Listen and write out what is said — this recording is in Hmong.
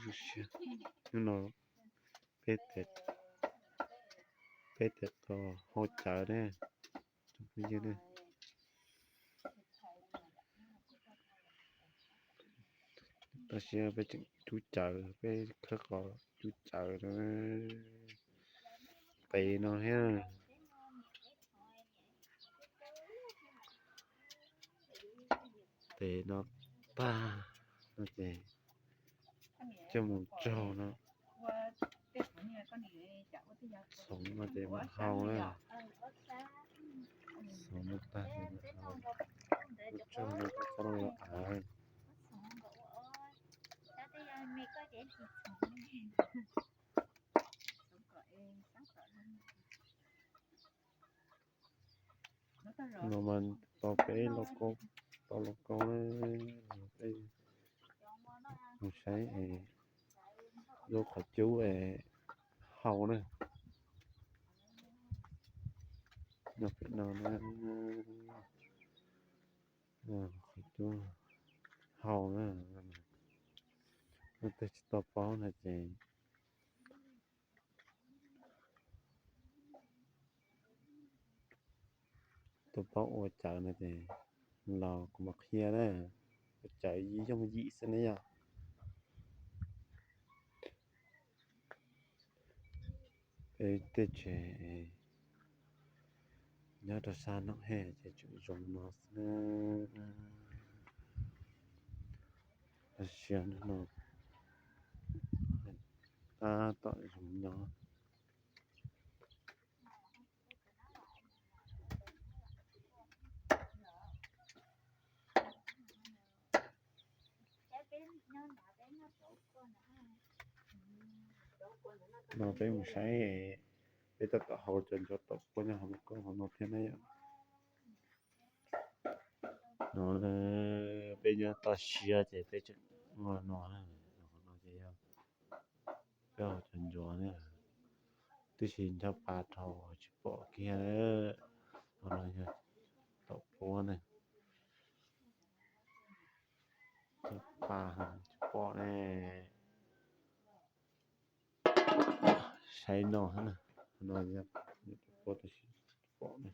Zoo siab, hnub no peb, peb tias tos hau cawv ne, tsoom phooj ywg ne. Tam sim no peb tseem cub cawv, peb khawb qos cub cawv no. Tes no thiab. Tes no tag no ces coj mus tsaug no. Xoov no ces mam hau na. Xoov no tag ces mam hau. Tsaug no txhob los av. No mas tau peb lauj kaub, tau lauj kaub na, peb mus saib es lub qhov cub es hau na. No pem no na, qhov cub hau na. Leej twg tsis tau paub no ces tau paub ua cawv no ces los kuv mam qhia na. Ua cawv yooj yim xwb ne yom. Peb tej tsev nyob rau sab nram hav ces tseem zoo no xwb na. Los sis no tab tom zoo nyob. No peb mus saib, peb tab tom hau cov ncuav tom puab nyob hauv lub koob hauv no thiab na yom. No peb nyob toj siab ces peb tseem ua no, no ces yog peb hau cov ncuav na, tib si ncho pa rau tsis pom kiag. Hauv no yog tom puab na, ncho pa tsis pom ne. Saib no na, no yog tom puab tab sis tsis pom ne.